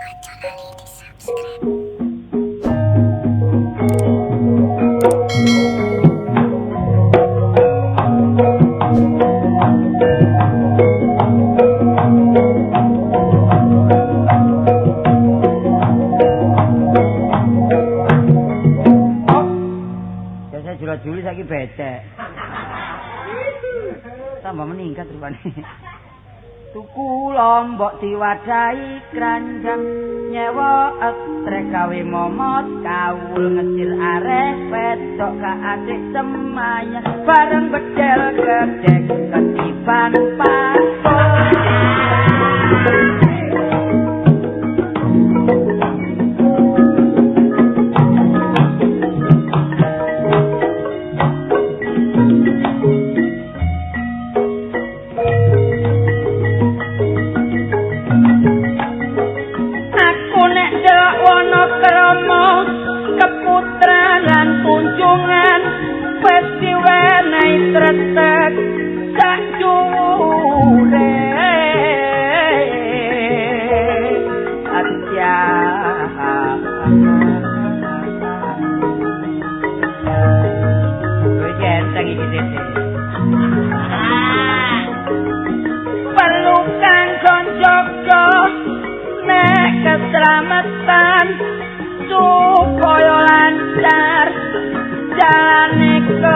Aja lali di subscribe. Biasa jula-juli saiki becek. Tambah meningkat rupane. Tuku lombok diwadahi kranjang, nyewa etrek gawe momot kawul, ngecil arek wedok ka adik semaya, bareng bedel gedhek ketiban paspor. Kunjungan wis diwenehi tretek sak jure. Adya kowe enteng iki dhewe. Perlu kanggo njaga nek keselamatan supaya lancar jalane kerja.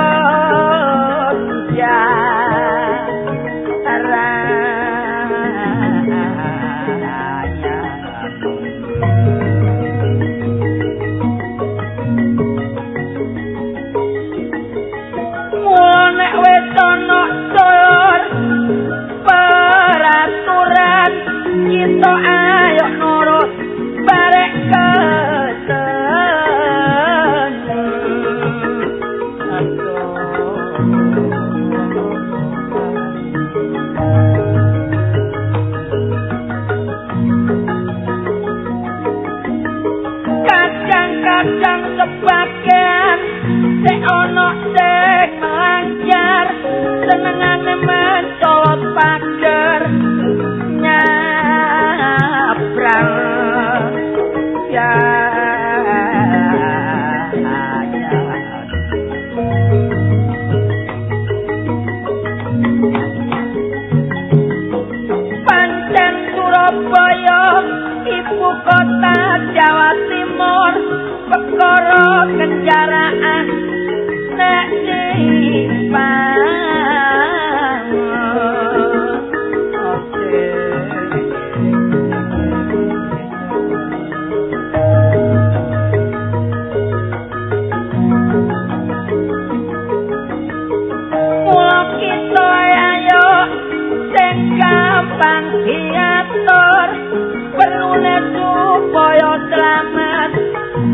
Mula nek wis ana dulur peraturan kita ayo nurut barek kadang sebagian sik ana sing melanggar senengane mencolot pager nyabrang ya. Pancen Surabaya ibu kota Jawa Timur, perkara kendaraan nek dipang. Mula kita ayo sing gampang diatur, perlune supaya selamat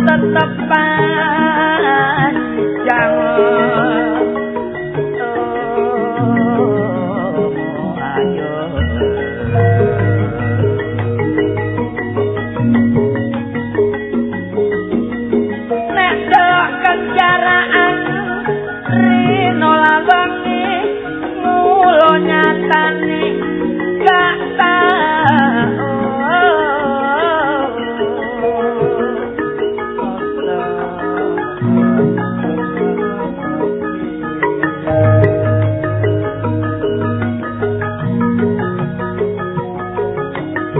tetep panjang. Oh, ayo. Nek delok kendaraan rino lawangi mulo nyatane gak tau.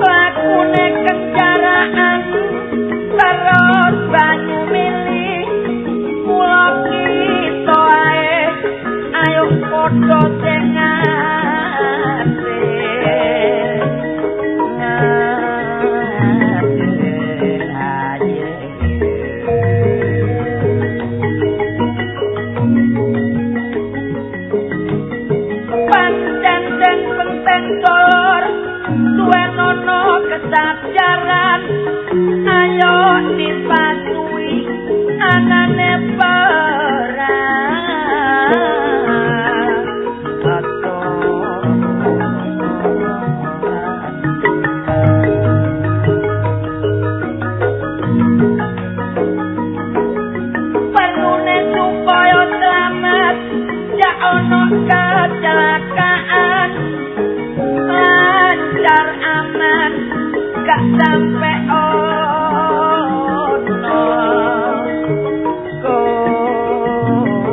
Lakune kendaraan terus banyu milih, mula kita ae ayo padha sing pancen sing penting dulur duwenono kesadaran, ayo dipatuhi anane perang. Perlune supaya selamat ya ono kecelakaan, lancar aman gak sampe ono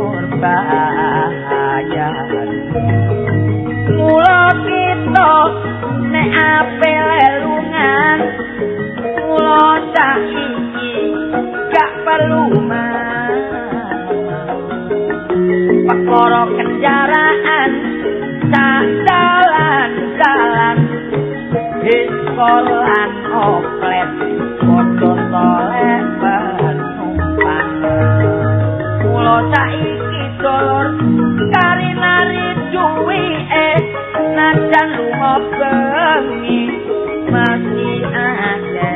korban. Mula kita nek ape lelungan, mula saiki gak perlu perkara kendaraan sak dalan-dalan diskolan oplet padha tolek penumpang. Mula saiki dulur kari lari duwike najan lunga bengi masih akeh.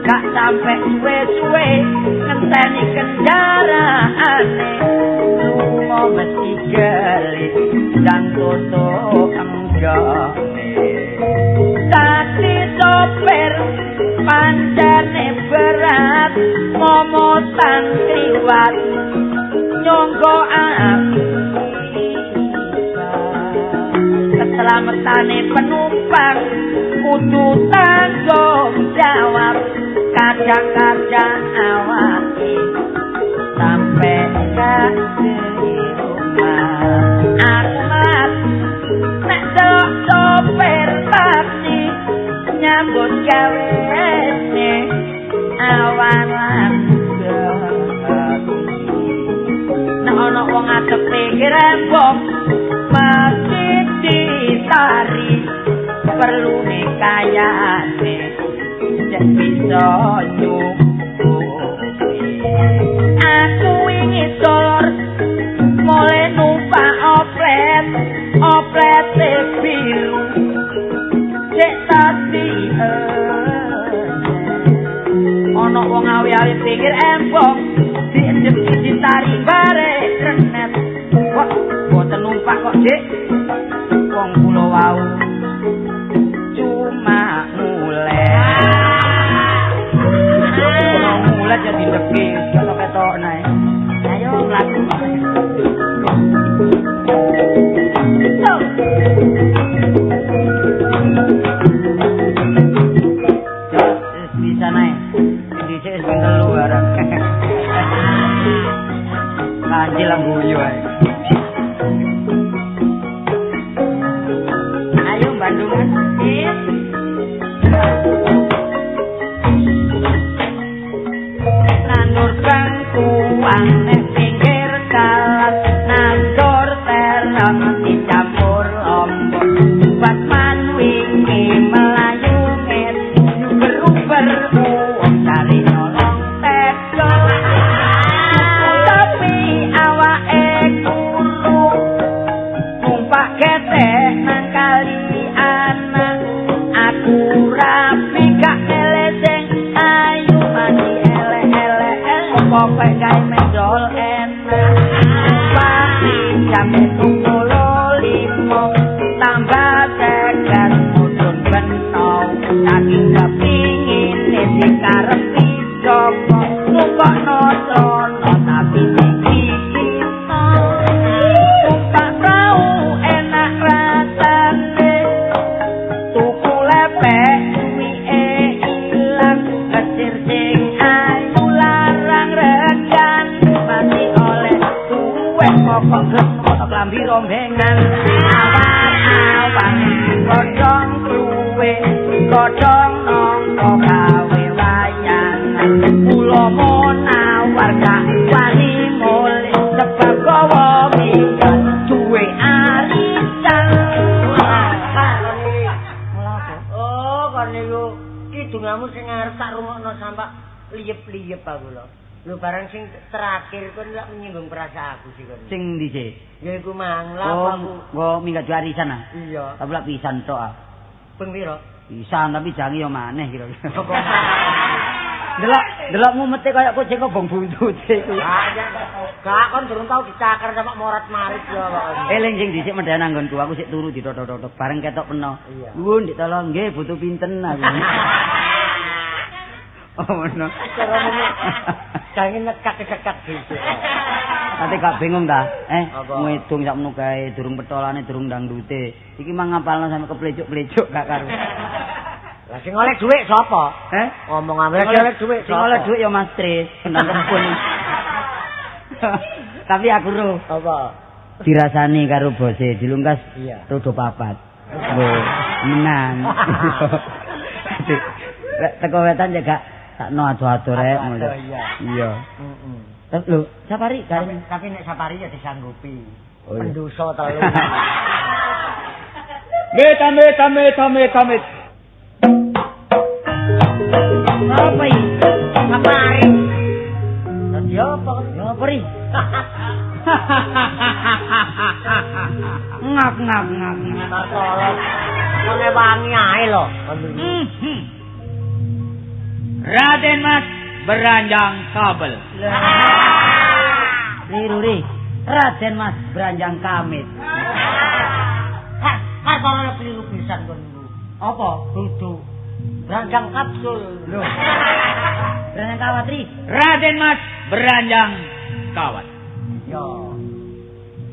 Gak sampe suwe-suwe ngenteni kendaraane, lunga mesti gelis dan tutup enggone. Dadi sopir pancene berat, momotan kliwat nyonggo akibat. Keselamatane penumpang kudu tanggung jawab, kadang-kadang awake sampe gak di rumah. Aku melat nek delok sopir taksi nyambut gawene awan lan nek ana wong ngadep pinggir embong mesti ditari, perlune kayane cek bisa nyukupi. Aku wingi dulur mulai numpak oplet, oplete biru cek tadi ana wong awi-awi pinggir embong diendep ditari bare renet. Wah, boten numpak kok, Dik. Wong kula wau cuma mulai. Kula mulai jadi deki, ketok-ketok nae. Ayo mlaku. Bisa nae. Dhisik wis ping 3 barang. Kancil guyu ae. Ayo Bandungan. Nandur bangkuang nek pinggir dalan, nandur terong dicampur lombok. Batman wingi melayu ngeruber wong cari nolong tejo. Tapi awake kuru numpak ketek nang kali anak. Aku rapi gak milih sing ayu mati elek-elek pokoke gawe mendol enak. Pasti jam 7.05 tambah cegat mudun beno saking kepingine dikarepi sapa nukokno trono tapi iki kita numpak prau enak rasane tuku lepek duwike ilang kecir sing ayu larang regan mati oleh duwe pokok kok klambi rombengan. Awang-awang godhong kluwe godhong nangka gawe wayangan. Kula monawar gak wani mulih sebab gawa minggat duwe arisan. Oh, kon niku kidungamu sing arep tak rungokno sampak liyep-liyep aku lho. Lho barang sing terakhir kon lak menyinggung perasaanku sih kon. Sing ndi sih? Ya iku mang lha aku. Oh, minggat duwe arisan ah. Iya. Tapi lak pisan tok ah. Ping piro? Pisan tapi jange yo maneh kira-kira. Delok, delok mumete kaya kucing kobong buntute iku. Gak kon durung tau dicakar sama morat-marit ya kok. Eling sing dhisik mendhan anggonku aku sik turu ditotok-totok bareng ketok peno. Nuwun Dik tolong nggih butuh pinten aku. Oh ngono. Jangan nekak-nekak dhisik. Ate gak bingung ta? Ngidung sakmono kae durung petolane durung dangdute. Iki mang ngapalno sampe keplecuk-plecuk gak karo. Lah sing oleh dhuwit sapa? Heh? Ngomong ambil sing oleh dhuwit sing oleh dhuwit ya Mas Tris, nang kebun. Tapi aku ro. Apa? Dirasani karo bose dilungkas rodo papat. Lho, menang. Teko wetan ya gak sakno ado-ado rek ngono. Iya. Heeh. Lho, Sapari tapi nek Sapari ya disanggupi. Pendosa telu. Met amit amit amit amit. Apa iki? Sapari. Dadi apa? Ya apa ri? Ngap ngap ngap. Wong wangi ae lho. Raden Mas Beranjang Kabel. Liru ri. Raden Mas Beranjang Kamit. Kartolo keliru pisan kon niku. Apa? Dudu. Beranjang kapsul. Lho. Beranjang kawat ri. Raden Mas Beranjang Kawat. Yo.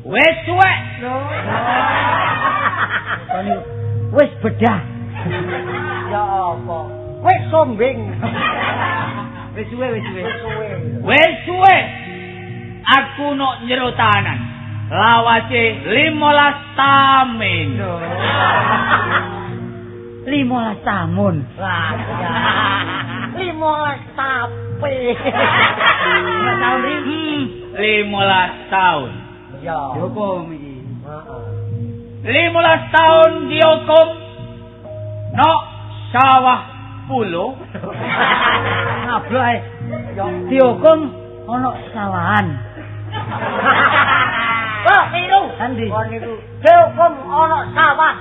Wis suwek. Lho. Kon wis bedah. Ya apa? Wis sombing. Wis suwe wis suwe. Wis suwe. Aku nok njero tahanan. Lawase 15 tamin. 15 tamun. Wah. 15 tape. 15 tahun ri. 15 tahun. Ya. Dihukum iki. Heeh. 15 tahun dihukum nok sawah pulo. Ngablok ae. Dihukum ana sawahan. Wah, keliru. Endi? Kon niku dihukum ana sawah.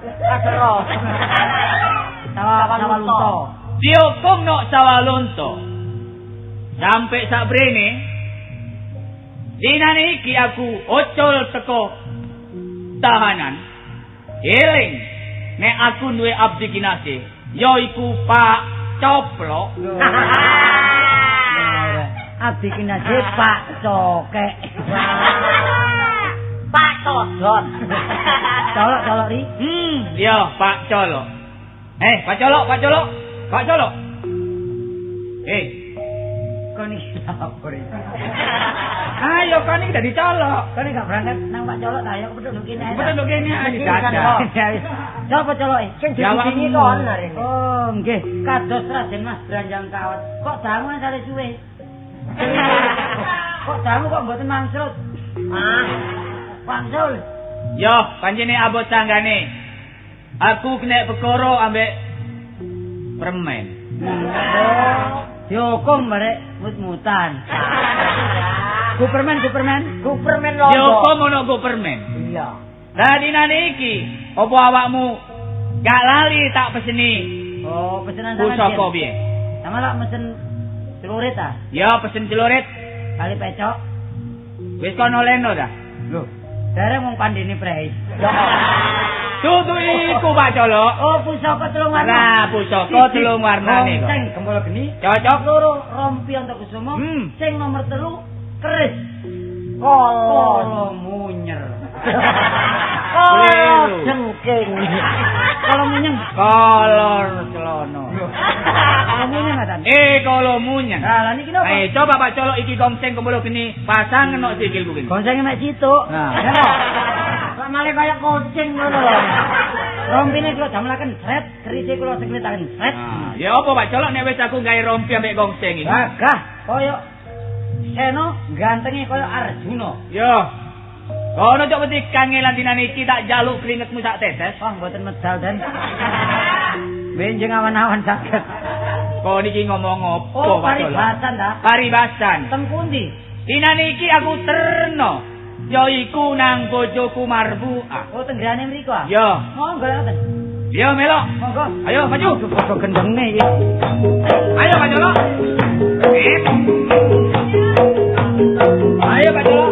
Kadero. Sawah lunto. Dihukum nok sawah lunto. Sampai sabrene dinane iki aku ocol teko tahanan. Eling nek aku duwe abdi kinasih, yaiku Pak Coplok. Abdi kinasih Pak Cokek. Pak Todon. Colok colok ri. Iya, Pak Colok. Pak Colok, Pak Colok. Pak Colok. Kon iki apa ri? Ayo kon iki dadi colok. Kon gak berangkat nang Pak Colok ta ayo kepethuk kene ae. Kepethuk kene ae dadah. Sapa coloke? Sing diwingi kon arene. Oh, nggih. Kados Raden Mas Beranjang Kawat. Kok dangu sale suwe? Kok dangu kok mboten mangsrut? Ah, wangsul. Yo, pancene abot tanggane. Aku kena perkara ambek permen. Oh, dihukum barek mut-mutan. Gupermen, gupermen, gupermen londo. Dihukum ono gupermen. Iya. Lah dinane iki, apa awakmu gak lali tak peseni? Oh, pesenan sampean. Pusaka piye? Sama lak mesen celurit ta? Ya, pesen celurit. Kali pecok. Wis kono leno ta? Lho, dereng wong pandene prei. Dudu iku Pak Colok. Oh, pusaka telung warna. Lah, pusaka telung warnane kok. Sing gembala geni, cocok loro rompi Antakusuma, sing nomor 3 keris. Kala munyer. Kala jengking. Kala munyeng. Kala celono. Kala munyeng ta? Kala munyeng. Lah, lha niki napa? Coba Pak Colok iki gongseng gembala geni pasang nok sikilku kene. Gongsenge mek situk. Nah. Kok malah kaya kucing ngono lho. Rompine kula jamlaken sret, kerise kula sekletaken sret. Ya apa Pak Colok nek wis aku gawe rompi ambek gongseng iki? Gagah kaya Seno gantenge kaya Arjuna. Yo. Kono cok wedi kangelan dinane iki tak jaluk keringetmu sak tetes. Wah, mboten medal den. Benjing awan-awan saged. Kon iki ngomong apa, oh, Pak Colok? Paribasan ta? Paribasan. Teng pundi? Dinane iki aku terno. Yaiku nang bojoku Marbuah. Oh, tenggane mriku ah? Ya. Monggo ngoten. Ya melok. Monggo. Ayo maju. Padha gendenge iki. Ayo Pak Colok. Ayo Pak Colok.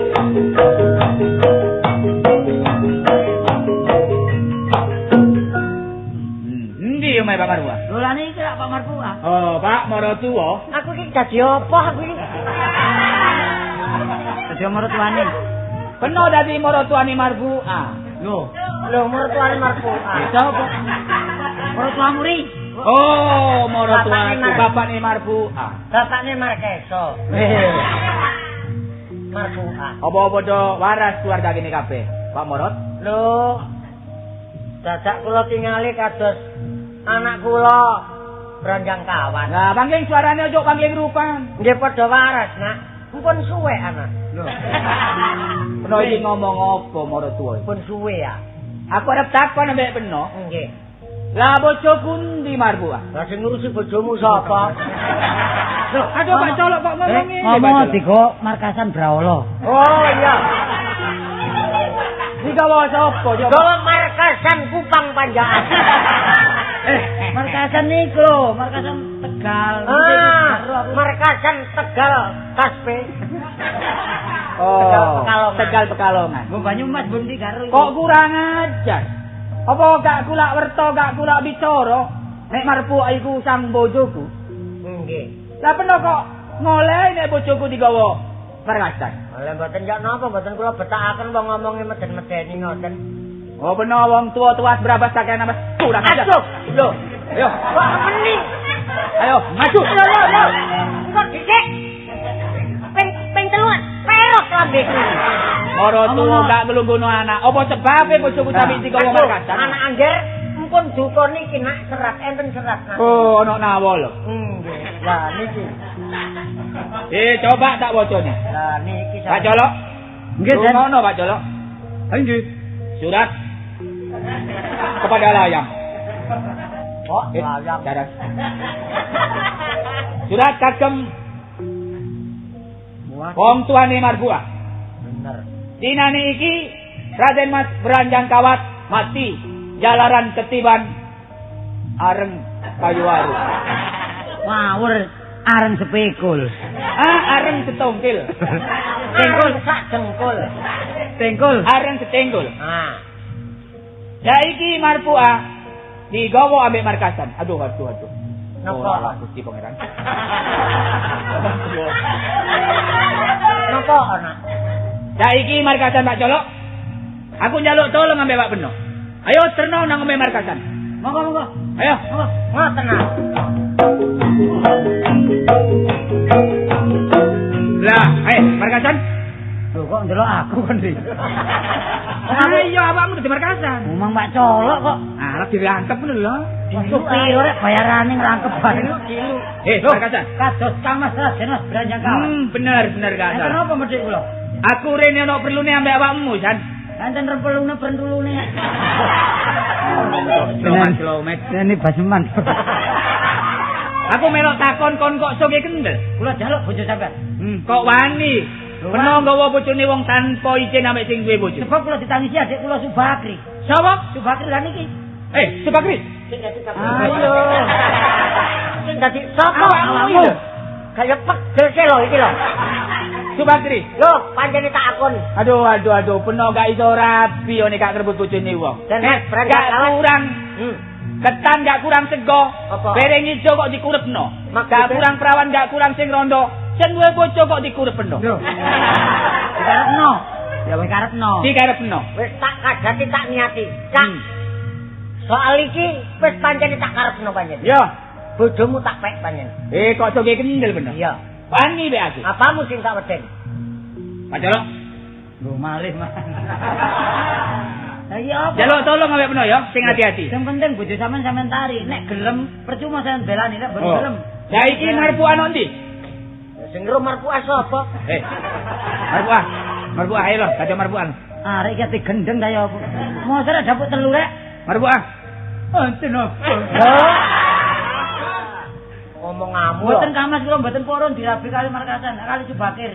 Endi omahe Pak Marbuah? Lho lha niki lak Pak Marbuah. Oh, Pak Maratuwa. Aku iki dadi apa aku iki? Dadi maratuwane. Kena dadi maratuwane Marbuah. Lho, lho maratuwane Marbuah. Sapa? Maratuamu ri? Oh, maratuaku bapakne Marfuah. Bapakne Markeso. Marfuah. Apa padha waras keluarga kene kabeh? Pak Morot? Lho. Dadak kula tingali kados anak kula Branjang Kawat. Lah, pangling suarane aja pangling rupan. Nggih padha waras, Nak. Pun suwe anak. Lho. Peno iki ngomong apa maratuwa? Pun suwe ya. Aku arep takon ambek Peno. Nggih. Lah bojoku ndi Marfuah? Lah sing ngurusi bojomu sapa? Lho, aduh Pak Colok kok ngomong ngene. Ngomong digo markasan Braolo. Oh iya. Digawa sapa? Digawa markasan Kupang Panjaan. Markasan niku lho, markasan Tegal. Ah, markasan Tegal Kaspe. Oh, Tegal Pekalongan. Tegal Pekalongan. Mbok Banyumas bundi karo. Kok kurang ajar? Apa gak kulak werto, gak kulak bicara? Nek Marfuah iku sang bojoku. Nggih. Lah peno kok ngoleh nek bojoku digawa markasan. Lah mboten jak napa, mboten kula betakaken wong ngomongi meden-medeni ngoten. Oh peno wong tua-tua berabas kakean apa kurang ajar. Lho, ayo kok meni. Ayo maju. Lho lho lho. Engko dhisik. Ping teluan, perok lambeku. Ora tuwa gak nglungguhno anak. Apa sebabe bojoku sampe digawa markasan? Anak angger empun duka niki nak serat enten serat nak. Oh, ana nawa lho. Nggih. Lah niki. Coba tak wacane. Lah niki Pak Colok. Nggih, Den. Ngono Pak Colok. Nggih. Surat kepada layang. Oh, layang. Daras. Surat kagem wong tuane Marfuah. Bener. Dinane iki Raden Mas Branjang Kawat mati jalaran ketiban areng kayu aru. Ngawur areng sepikul. Ah, areng setongkil. Tengkul sak dengkul. Tengkul. Areng setengkul. Ah. Lah iki Marfuah digawa ambek markasan. Aduh aduh aduh. Napa? Gusti Pangeran. Napa ana? Lah iki markasan Pak Colok. Aku njaluk tolong ambek Pak Beno. Ayo terno nang ambek markasan. Monggo monggo. Ayo. Monggo. Ngoten ah. Lah, markasan. Lho kok ndelok aku kon iki. Ayo awakmu dadi markasan. Omong Pak Colok kok. Ah, lagi dirangkep ngono lho. Iku piro rek bayarane ngrangkep bareng. Markasan. Kados Kang Mas Raden Mas Branjang Kawat. Bener bener gak Enten salah. apa medhik kula? Aku rene ana perlune ambek awakmu, San. Enten rempelune prentulune. Slomet. Ini baseman. Aku melok takon kon kok soge kendel. Kula jaluk bojo sampean. Kok wani? Peno nggawa bojone wong tanpa izin ambek sing duwe bojo. Sebab kula ditangisi adik kula Subakri. Sapa? Subakri lan iki. Subakri. Sing dadi sapa? Ayo. Sing dadi sapa Awakmu iki lho. Kaya pegel sih lho iki lho. Subakri. Lho, pancene tak akon. Aduh aduh aduh, peno gak iso rabi one gak ngrebut bojone wong. Dan Mas Gak kurang ketan gak kurang sego. Piring ijo kok dikurepno. Gak kurang perawan gak kurang sing rondo. Sing duwe bojo kok dikurepno. Lho. Dikarepno. Ya wis karepno. Dikarepno. Wis tak kadati tak niati. Cak. Soal iki wis pancene tak karepno pancen. Ya. Bojomu tak pek pancen. Kok soge kendel bener. Iya. Wani be aku. Apamu sing tak weden? Pak Colok. Lho malih, Mas. Lah iya apa? Jaluk tolong ambek Peno ya, sing hati-hati. Sing penting bojo sampean sampean tari. Nek gelem percuma sampean belani nek mboten gelem. Lah iki Marfuah ono ndi? Sing ro Marfuah sapa? Marfuah. Marfuah ae lho, dadi Marfuah. Arek iki ati gendeng ta ya apa? Mosok rek dapuk telu rek. Marfuah. Enten apa? Ngomong ngamu. Mboten Kang Mas kula mboten purun dirabi kali markasan, kali Subakir.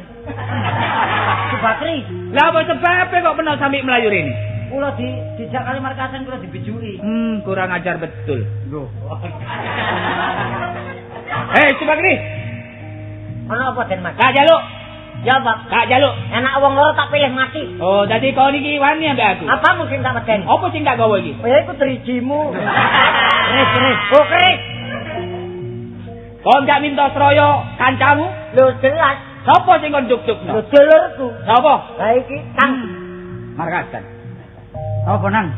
Subakri. Lah apa sebabe kok peno sampe mlayu rene? Kula dijak kali markasan kula dibijuki. Kurang ajar betul. Lho. Subakri. Ana apa Den Mas? Kak jaluk. Ya, Pak. Kak jaluk. Enak wong loro tak pilih mati. Oh, dadi kon iki wani ambek aku. Apamu sing tak weden? Apa sing tak gawa iki? Ya iku drijimu. Keris, keris. Oh, keris. Kon gak minta sroyo kancamu? Lho jelas. Sapa sing kon duk-dukno? Lho dulurku. Sapa? Lah iki Kang Markasan. Apa nang?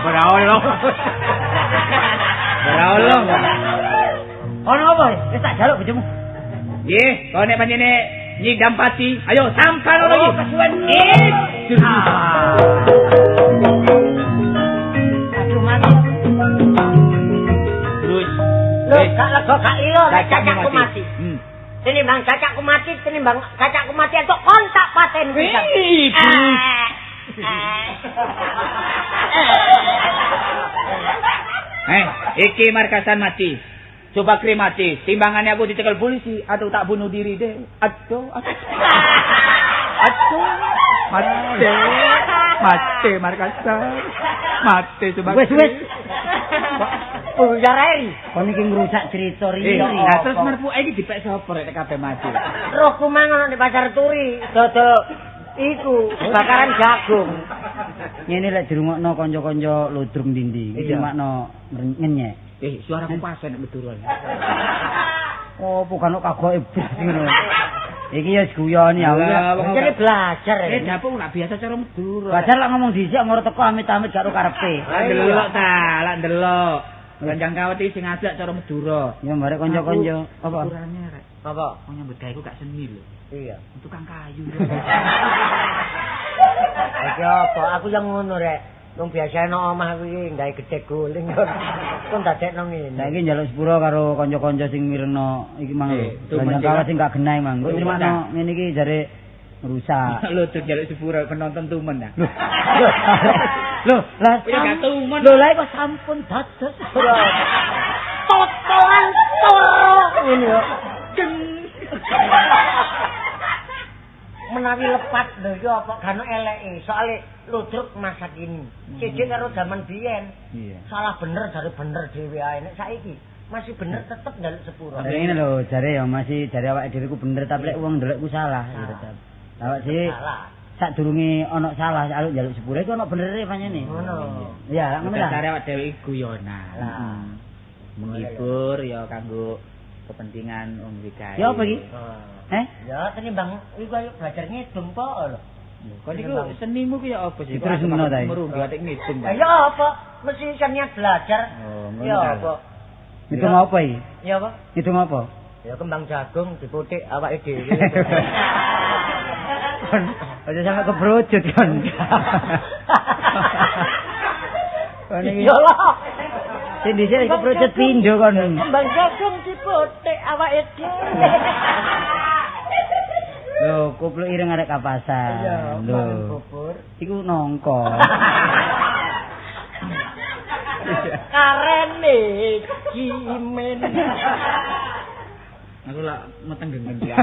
Ora ono. Apa wis tak jaluk bojomu. Nggih, kok nek panjene nyidam pati, ayo sampan ngono iki. Kesuwen. Aduh mati. Terus. Lho, gak lega gak lilo nek cacakku mati. Tinimbang cacakku mati, tinimbang cacakku mati entuk kon tak paten pisan. Iki markasan mati. Coba kri mati. Timbangannya aku dicekel polisi atau tak bunuh diri deh. Aduh, aduh. Aduh. Mati. Mati markasan. Mati coba. Wes wes. Uyareri. Kon iki ngrusak cerita ri. Lah terus merpuke iki dipek sapa rek kabeh mati. Rohku mang ono di pasar turi, dodol iku bakaran jagung. Ngene lek dirungokno kanca-kanca ludrung dindi, iki makno ngenyek. Suaraku pas nek Madura. Oh, bukan kok kagoke blas ngono. Iki ya guyoni aku. Jane belajar. Dapuk gak biasa cara Madura. Belajar lak ngomong dhisik moro teko amit-amit gak ro karepe. Lak ndelok ta, lak ndelok. Kanjang kawet iki sing ajak cara Madura. Ya barek kanca-kanca. Apa? Kurangnya rek. Apa? Wong nyambut gawe ku gak seni lho. Iya. Tukang kayu. Iki apa? Aku yang ngono rek. Wong biasa nang omah kuwi gawe gedhe guling kon. Kon dadekno ngene. Saiki njaluk sepuro karo kanca-kanca sing mirengno iki mang lho. Kanjang kawat sing gak genah mang. Kok trimano ngene iki jare ngrusak. Lho tuh njaluk sepuro penonton tumen ta. Lho, lah gak tumen. Lho lah kok sampun dados. Totoan toro ngene yo. Menawi lepat lho ya apa gak ono eleke. Soale ludruk masa kini. Cecek karo zaman biyen. Salah bener jare bener dhewe ae. Nek saiki masih bener tetep njaluk sepuro. Ngene lho jare ya masih jare awake dhewe ku bener tapi lek wong ndelok ku salah ya tetep. Awak dhewe sadurunge ana salah aluk njaluk sepuro iku ana benere pancene. Ngono. Iya, ngono lah. Jare awake dhewe iki guyonan. Menghibur ya kanggo kepentingan wong digawe. Ya apa iki? Ya tenimbang iku ayo belajar ngidung po lho. Kon iku senimu ku ya apa sih? Terus ngono ta. Merunggu atik ngidung. Ya apa? Mesti iso niat belajar. Ya apa? Ngitung apa iki? Ya apa? Ngitung apa? Ya kembang jagung diputik awake dhewe. Aja sampe kebrojot kon. Kon iki. Ya lah. Sing dhisik kebrojot pindho kon. Kembang jagung diputik awake dhewe. Lho, kupluk ireng arek kapasan. Lho, bubur. Iku nongko. Karene cimen. Aku lak meteng genggen.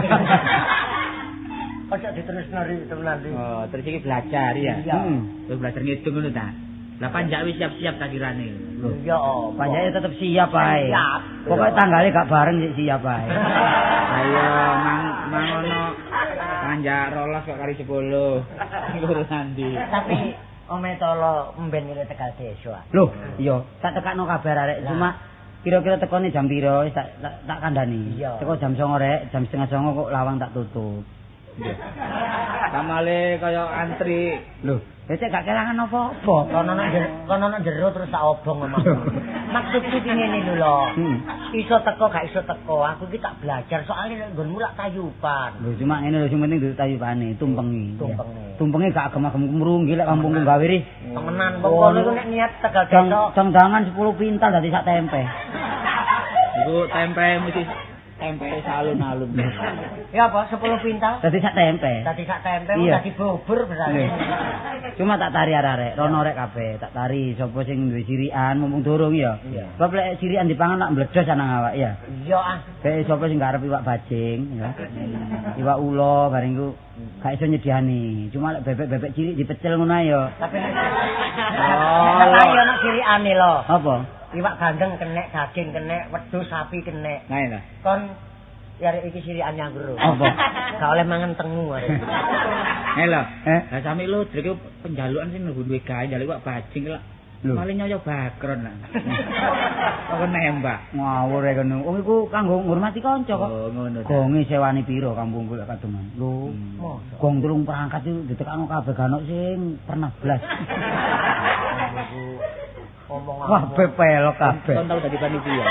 Ojo diterusno ri temenan iki. Oh, terus iki belajar ya. Terus belajar ngitung ngono ta. Lah panjak wis siap-siap ta kirane. Lho, iya, panjake tetep siap ae. Pokoke tanggale gak bareng sik siap ae. Ayo mang ngono. Panjak 12 kok kali 10. Loro nanti. Tapi ome tolo mben iki Tegal Desa. Lho, iya, tak tekakno kabar arek cuma kira-kira tekone jam pira wis tak kandhani. Teko jam 09.00 rek, jam 08.30 kok lawang tak tutup. Kamale kaya antri. Lho, wis gak kelangan apa-apa. Kono nang jero terus tak obong omahku. Maksudku ki ngene lho lho. Iso teko gak iso teko, aku iki tak belajar soalnya nggonmu lak tayupan. Lho cuma ngene lho sing penting dudu tayupane, tumpengi. Tumpengi gak agem-agem mrunggi lek kampungku gawe ri. Temenan wong kono iku nek niat Tegal Desa. Dangdangan 10 pintal dadi sak tempe. Iku tempe mesti tempe alun-alun. Ya apa 10 pintal? Dadi sak tempe. Dadi sak tempe dadi bubur berarti. Cuma tak tari arek-arek, rono rek kabeh, tak tari sapa sing duwe sirikan mumpung durung ya. Sebab lek sirikan dipangan lak mbledos nang awak ya. Iya ah. Kayak sapa sing gak arep iwak bajing ya. Iwak ula bareng iku gak iso nyediani. Cuma lek bebek-bebek cilik dipecel ngono ae ya. Tapi oh, ono sirikane lho. Apa? Iwak bandeng kenek, daging kenek, wedhus sapi kenek. Nah lho. Kon arek iki sirikan nyanggur. Apa? Gak oleh mangan tengu arek. Lho. Lah sami lho drek penjalukan sing nunggu duwe gawe njaluk iwak bajing lho. Paling nyoyo bakron lah. Kok nembak. Ngawur e kono. Wong iku kanggo ngurmati kanca kok. Oh ngono. Gonge sewane pira kampungku lek kadoman. Lho. Gong 3 perangkat iku ditekakno kabeh gak ono sing pernah blas. Wah, pelok kabeh. Kon tau dadi panitia.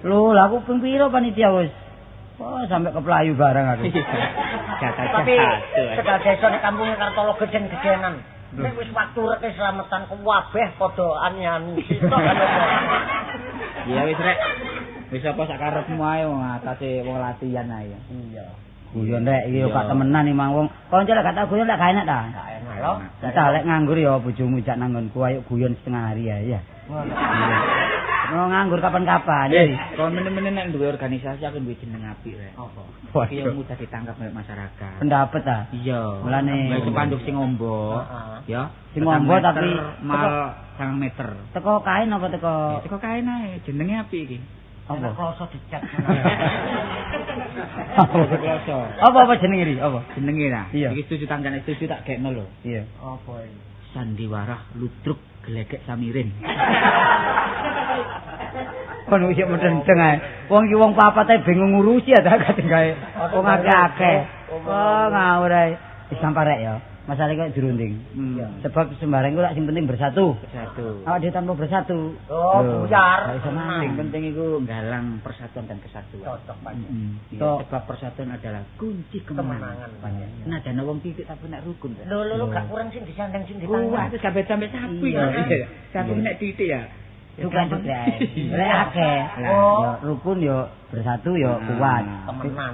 Lho, lah aku ping pira panitia wis. Wah, sampe keplayu barang aku. Tapi tegal desa nek kampunge Kartolo geden-gedenan. Nek wis waktu rek slametan kabeh padha ani-ani. Iya wis rek. Wis apa sak karepmu ae wong atase wong latihan ae. Iya. Guyon rek iki yo gak temenan iki mang wong. Kanca lek gak tau guyon lek gak enak ta. Gak enak lho. Lah lek nganggur ya bojomu jak nanggonku ayo guyon setengah hari ae ya. Ngono. Mau nganggur kapan-kapan. Kon menen-menen nek duwe organisasi aku duwe jeneng apik rek. Apa? Iki yang mudah ditangkap oleh masyarakat. Pendapat ta? Iya. Mulane gawe spanduk sing ombo, ya. Sing ombo tapi mal 9 meter. Teko kain apa teko? Teko kain ae, jenenge apik iki. Apa? Kloso dicat. Kloso. Apa jenenge iki? Apa? Jenenge ta? Iki setuju tanggane setuju tak gekno lho. Iya. Apa iki? Sandiwara Ludruk Glegek Samirin. Kon wis medheng ae. Wong iki wong papat ae bingung ngurusi ya ta kadang gawe. Wong akeh-akeh. Oh, ngawur ae. Wis sampar rek ya. Masalah kok dirunding. Sebab sembarang iku lak sing penting bersatu. Bersatu. Awak dhewe tanpa bersatu. Oh, buyar. Gak iso mangan. Sing penting iku nggalang persatuan dan kesatuan. Cocok pancen. Sebab persatuan adalah kunci kemenangan. Nah, dana wong titik tapi nek rukun. Lho, lho gak kurang sing disandang sing ditangan. Wah, terus sampe sampe sapi. Iya. Sapi nek titik ya. Bukan juga. Lek akeh. Ya rukun ya bersatu ya kuat.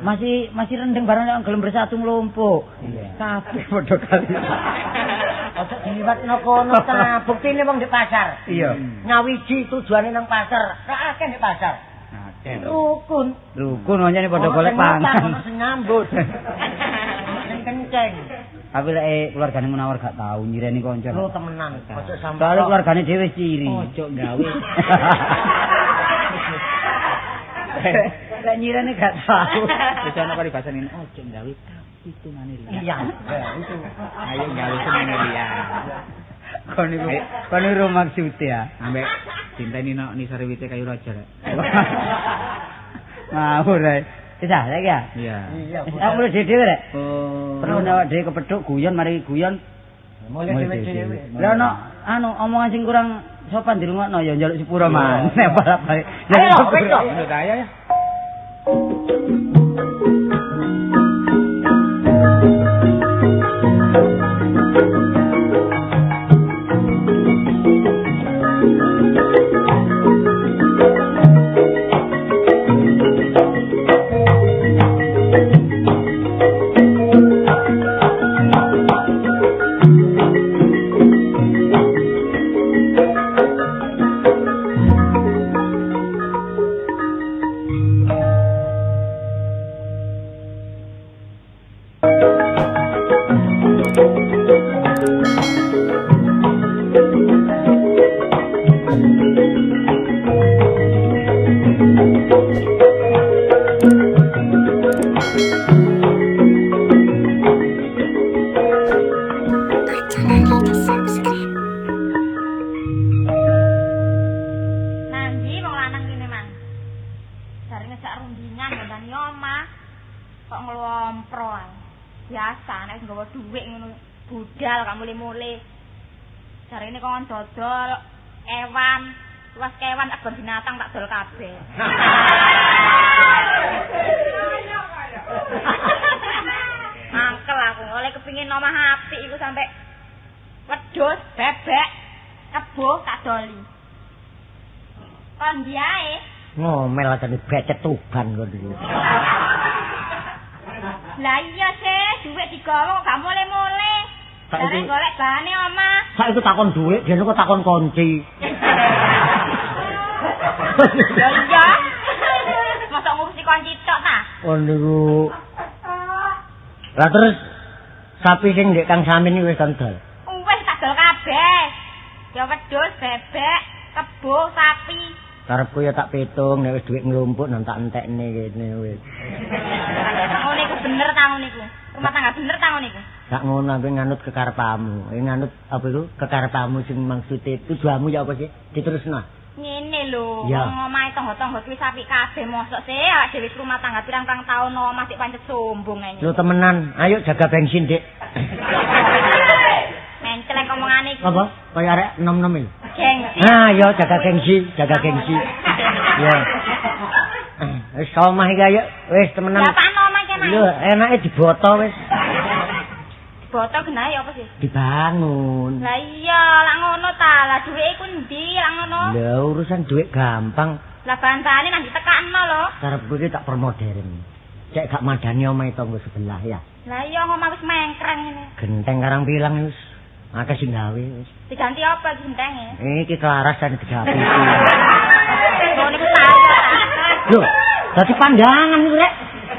Masih rendeng barang nek gelem bersatu nglumpuk. Kabeh padha kali. Ojo diliwatno kono ta. Buktine wong di pasar. Iya. Nyawiji tujuane nang pasar. Ra akeh di pasar. Akeh. Rukun. Rukun wancane padha golek pangan. Ono sing nyambut. Sing kenceng. Tapi lek keluargane Munawar gak tau nyireni kanca. Lho temenan, ojo sampe. Soale keluargane dhewe ciri. Ojo gawe. Lek nyireni gak tau. Wis ana paribasan ngene, ojo gawe tapi tunane liya. Iya, itu. Ayo gawe tunane liya. Kon niku kon niku maksude ya. Ambek dinteni nok nisore wite kayu raja rek. Ngawur ae. Wis ah, saiki ya? Iya. Iya. Aku mulih dhewe rek. Oh. Perlu awak dhewe kepethuk guyon mari guyon. Mulih dhewe-dhewe. Lah ono anu omongan sing kurang sopan dirungokno ya njaluk sepuro maneh balap-balik. Ayo, wis to. Ngono ta ya. Jarene kon dodol kewan, luas kewan kebon binatang tak dol kabeh. Mangkel aku, oleh kepingin omah apik iku sampe wedhus, bebek, kebo tak doli. Kon ndi ae? Ngomel atane becet tuban kon iki. Lah iya sih, dhuwit digawa kok gak mule-mule. Saiki golek bahane omah. Saiki takon dhuwit, dene kok takon kunci. Ya iya. Mosok ngurusi kunci tok ta? Oh niku. Lah terus sapi sing ndek Kang Samin iki wis dol. Wis tak dol kabeh. Ya wedhus, bebek, kebo, sapi. Karepku ya tak pitung nek wis dhuwit nglumpuk nang tak entekne kene wis. Ngono iku bener ta ngono iku. Rumah tangga bener ta ngono iku. Gak ngono aku nganut kekarepamu. Nganut apa iku kekarepamu sing maksude tujuanmu ya apa sih? Diterusno. Ngene lho, wong omahe tangga-tangga kuwi sapi kabeh mosok sih awake dhewe rumah tangga pirang-pirang taun omah sik pancet sombong ae. Lho temenan, ayo jaga bensin, Dik. Menceleng omongane iki. Apa? Kaya arek nom-nom iki. Gengsi. Ah, yo jaga gengsi, jaga gengsi. Ya. Wis omah iki ayo wis temenan. Ya apaan omah iki enake? Lho, enake diboto wis. Diboto genahe apa sih? Dibangun. Lah iya, lak ngono ta. Lah duwike iku endi lak ngono? Lah urusan duit gampang. Lah bahan-bahane nang ditekakno lho. Karepku iki tak permodern. Cek gak madani omahe tangga sebelah ya. Lah iya omah wis mengkreng ngene. Genteng karang pilang wis akeh sing gawe wis. Diganti apa iki gentenge? Iki kelaras dan digawe. Ngono iku ta. Lho, dadi pandangan iku rek.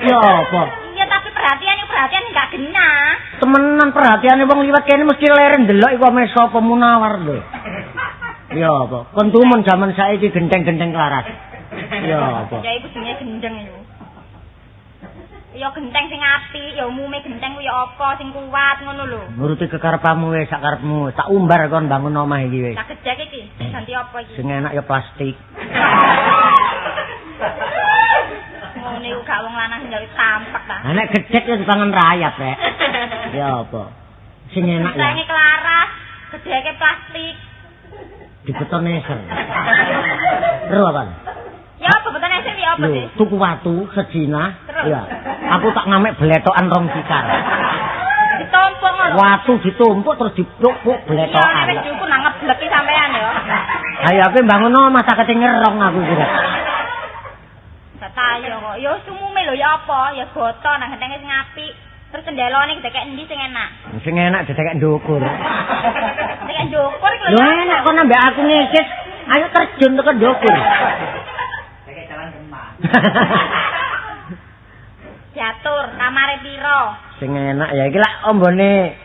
Ya apa? Iya tapi perhatian iku perhatian gak genah. Temenan perhatiane wong liwat kene mesti leren ndelok iku omahe sapa Munawar lho. Ya apa? Kon tumen jaman saiki genteng-genteng kelaras. Ya apa? Ya iku jenenge gendeng iku. Ya genteng sing apik, ya umume genteng ku ya apa sing kuat ngono lho. Nuruti kekarepmu wis sak karepmu, tak umbar kon bangun omah iki wis. Tak gejek iki, ganti apa iki? Sing enak ya plastik. Ngene iku gak wong lanang sing gawe tampak ta. Lah nek gejek ya dipangan rayap rek. Ya apa? Sing enak ya. Gentenge kelaras, gejeke plastik. Dibeton eser. Ro apa? Ya apa beton eser ya apa sih? Tuku watu sejina. Ya. Aku tak ngamek bletokan rong cikar. Ditumpuk ngono. Watu ditumpuk terus dipuk-puk bletokan. Iya nek wis diukur nang ngebleki sampean ya. Ayo aku bangun omah tak ngerong aku iki. Tayo kok. Ya umume lho ya apa? Ya boto nang gentenge sing apik. Terus cendelone didekek endi sing enak? Sing enak didekek ndukur. Didekek ndukur iku lho. Lho enak kon ambek aku ngesis. Ayo terjun tekan ndukur. Dekek jalan kemah. Diatur kamare piro? Sing enak ya iki lak ombone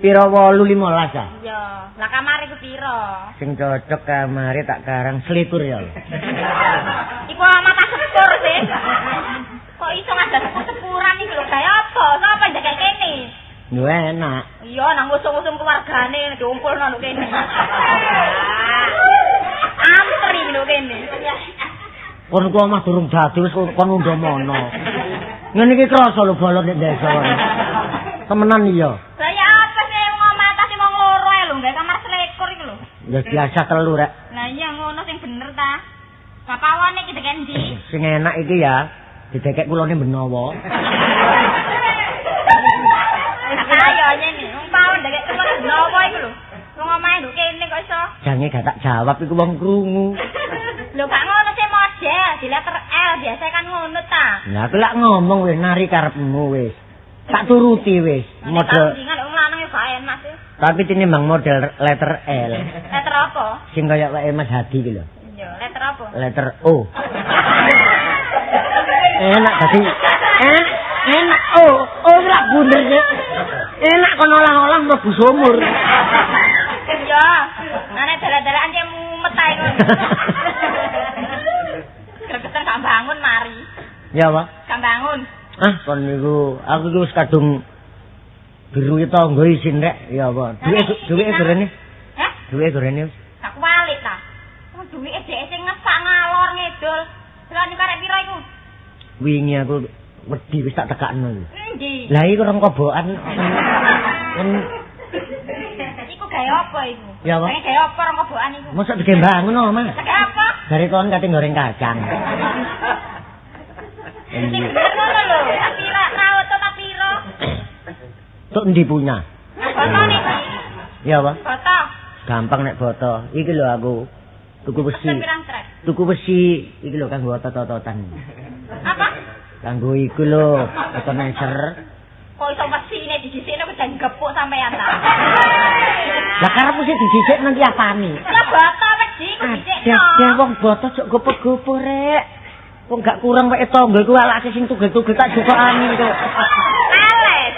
piro 8 15 ah. Iya, lah kamare iku piro? Sing cocok kamare tak karang selikur ya. Iku omah tak sepur sih. Kok iso ngajar sepur-sepuran iki lho gawe apa? Sapa ndekek kene? Lho enak. Iya, nang usung-usung keluargane diumpulno nang kene. Antri lho kene. Kon ku omah durung dadi wis kon undomono. Ngene iki krasa lho bolon nek desa. Temenan iya. Lah ya apa sih wong omah atase wong loro ae lho, gawe kamar selikur iki lho. Ya biasa telu rek. Lah iya ngono sing bener ta. Lah pawone iki dekek endi? Sing enak iki ya, didekek kulone Benowo. Ayo ngene, wong pawon dekek kulone Benowo iku lho. Wong omahe nduk kene kok iso. Jange gak tak jawab iku wong krungu. Lho gak ngono sih model, di letter L biasa kan ngono ta. Lah aku lak ngomong wis nari karepmu wis. Tak turuti wis. Model wong lanang yo gak enak sih. Tapi tinimbang model letter L. Letter apa? Sing kaya wae Mas Hadi iki lho. Iya, letter apa? Letter O. Enak dadi. Enak O, O lak bunder sih. Enak kon olah-olah mlebu sumur. Iya, nek dalan-dalan dia mumet ae ngono. Gregetan gak bangun mari. Ya apa? Gak bangun. Ah, kon niku aku iki wis kadung biru tangga isin rek. Ya apa? Duwike gorene. Hah? Duwike gorene wis. Gak kualik ta. Wong duwike dhek sing ngesak ngalor ngidul. Lah niku arek pira iku? Wingi aku wedi wis tak tekakno iki. Endi? Lah iku rong kobokan. Iku gawe apa iku? Ya apa? Gawe apa rong kobokan iku? Mosok digawe bangun oh, Mas. Gawe apa? Dari kon kate goreng kacang. Sing bener ngono lho, tak pira rawat tak pira. Tok endi punya? Boto niki. Ya apa? Boto. Gampang nek boto. Iki lho aku tuku besi. Tuku besi iki lho kanggo otot-ototan. Apa? Kanggo iku lho, otoneser. Kok iso wesine dijisikno kok jan gepuk sampean ta. Lah karepmu sih dijisik nanti apane? Ya boto wedi iku dijisikno. Ya wong boto jok gopo-gopo rek. Wong gak kurang weke tangga iku alake sing tugel-tugel tak jukokane kok. Ales.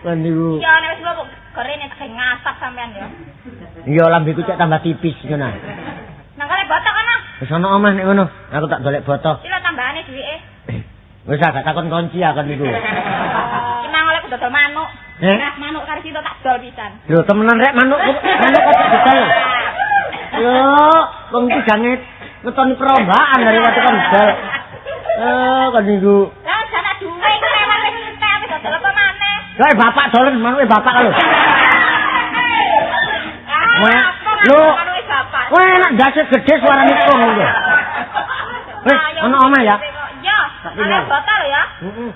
Lan niku. Ya nek wis kok gorene tak ngasak sampean ya. Iya lambeku cek tambah tipis ngono. Nang kale boto kono. Wis ana omah nek ngono, aku tak golek boto. Iki lho tambahane duwike. Wis gak takon kunci aku niku. Iki mang oleh dodol manuk. Nah, manuk karo situ tak dol pisan. Lho temenan rek manuk manuk kok dodol. Lho, wong iki jange ngetoni perlombaan dari waktu kon dol. Kon niku. Lah jane duwe iki lewat wis entek wis dodol apa maneh. Lah bapak dolen manuke bapak lho. Lho, wah enak ndase gedhe suarane kok ngono. Wis ana omah ya. Ya, Tak tinggal. Botol ya. Heeh.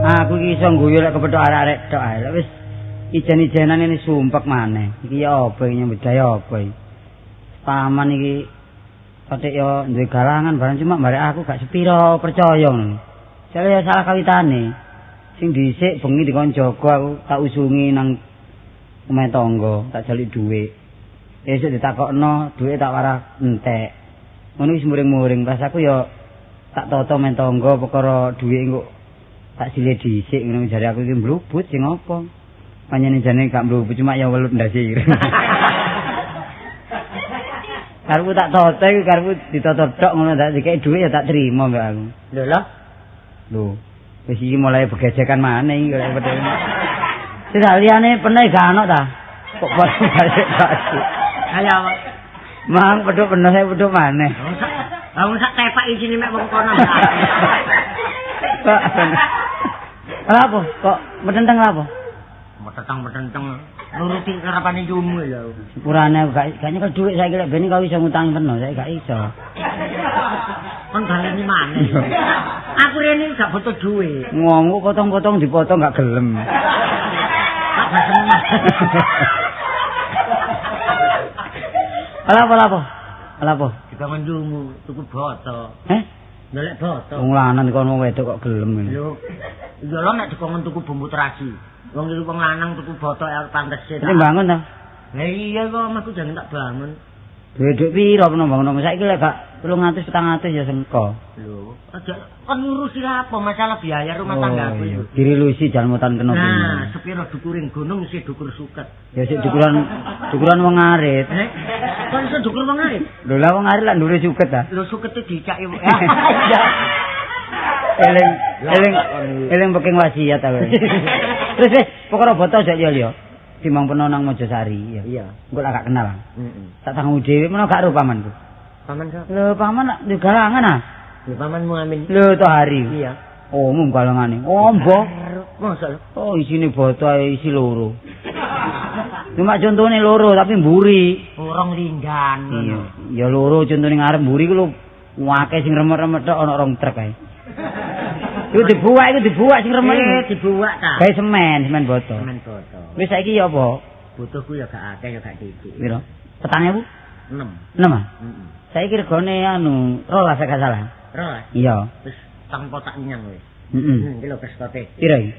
Aku iki iso ngguyu lek kepethuk arek-arek tok ae. Lek wis ijen-ijenan ini sumpek maneh. Iki ya apa iki nyambut gawe apa iki? Paman iki patik ya duwe galangan barang cuma barek aku gak sepiro percaya ngono. Jale ya salah kawitane. Sing dhisik bengi dikon jaga aku tak usungi nang omahe tangga, tak jaluk dhuwit. Esuk ditakokno, dhuwit tak warah entek. Ngono wis muring-muring, pas aku ya tak toto men tangga perkara dhuwit engko tak silih dhisik ngono jare aku iki mlubut sing apa. Panjenengan jane gak mlubut cuma ya welut ndase ireng. Karepku tak toto iki karepku ditoto tok ngono tak dikeki dhuwit ya tak trimo mbek aku. Lho lho. Lho, wis iki mulai begejekan maneh iki lek pedhe. Sing liyane peneh gak ono ta? Kok balik balik. Ayo. Mang pedhok peneh saya pedhok maneh. Lah wong sak tepak isine mek wong kono. Lha apa? Kok metenteng lha apa? Metenteng-metenteng nuruti karepane yumu lho. Sepurane aku gak nyekel dhuwit saiki lek ben kau iso ngutangi peno, saiki gak iso. Kon baleni maneh. Aku rene gak butuh dhuwit. Ngomong potong-potong dipotong gak gelem. Tak seneng. Lha apa lha apa? Lha apa? Dibangun yumu tuku boto. Heh? Golek boto. Wong lanang dikon wong wedok kok gelem. Lho, iya lho nek dikon tuku bumbu terasi. Wong iki wong lanang tuku boto ya pantese. Sing bangun ta? Lah iya kok omahku jangan tak bangun. Duwe dhuwit piro peno bangun omah saiki lek gak 300 400 ya sengko. Lho, aja kon ngurusi apa masalah biaya rumah tangga aku iki. Dirilusi jan mutan kena. Nah, sepiro dukuring gunung isih dukur suket. Ya sik dukuran wong arit. Eh? Kon iso dukur wong arit? Lho lah wong arit lak ndure suket ta. Lho sukete dicaki. Iya. Eling eling eling peking wasiat ta kowe. Terus wis perkara boto aja liya. Timbang peno nang Mojosari ya. Iya. Engko lak gak kenal. Heeh. Tak tanggung dhewe menawa gak ro pamanku. Paman sapa? Lho paman lak duwe galangan ah. Lho pamanmu Amin. Lho to hari. Iya. Oh mung galangane. Ombo. Mosok lho. Oh isine boto ae isi loro. Cuma contone loro tapi mburi. Urung linggan. Iya. Ya loro contone ngarep mburi ku lho akeh sing remet-remet tok ana rong truk ae. Iku dibuak sing remet iku. Dibuak ta. Gawe semen boto. Semen boto. Wis saiki ya apa? Butuhku ya gak akeh ya gak titik. Piro? 4.000? 6. 6 ah? Heeh. Saiki regane anu 12 gak salah. 12? Iya. Wis tanpa tak nyang wis. Heeh. Iki lho kestote. Piro iki?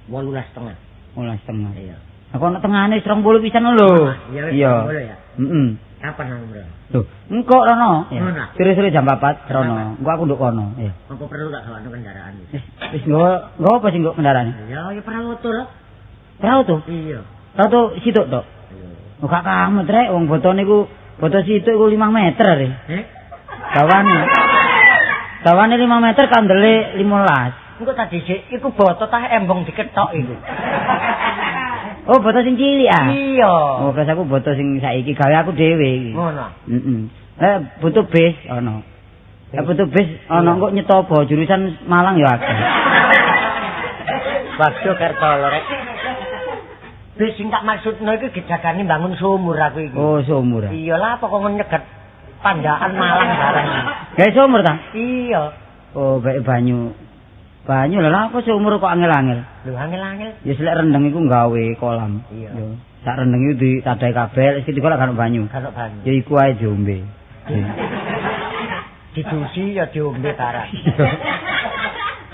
18,5. 18,5. Iya. Aku ana tengahane 20 pisan lho. Iya. 20 ya. Heeh. Kapan nang mrene? Lho, engko rono. Ngono. Sore-sore jam 4 rono. Engko aku nduk kono. Iya. Apa perlu tak gawakno kendaraan iki? Wis nggawa nggawa apa sing nggo kendaraane? Ya, ya perahu to lho. Perahu to? Iya. Perahu to situk tok. Iya. Oh gak kamet rek wong botone iku boto situk iku 5 meter rek. Heh? Dawane. Dawane 5 meter kandele 15. Engko tak dhisik iku boto tah embong diketok iku. Oh, boto sing cilik ah. Iya. Oh, pas aku boto sing saiki gawe aku dhewe iki. Ngono. Heeh. Butuh bis ana. Butuh bis ana kok nyetopo jurusan Malang ya akeh. Waduh Kartolo rek. Bis sing tak maksudno iki gejagane bangun sumur aku iki. Oh, sumur. Iya lah pokoknya nyeget pandaan Malang bareng. Gawe sumur ta? Iya. Oh, bae banyu. Banyu lha apa sumur kok angel-angel? Lho angel-angel. Ya selek rendeng iku gawe kolam. Iya. Sak rendeng iku ditadahi kabel, wis ketiga lak gak ono banyu. Gak ono banyu. Ya iku ae diombe. Didusi ya diombe barang.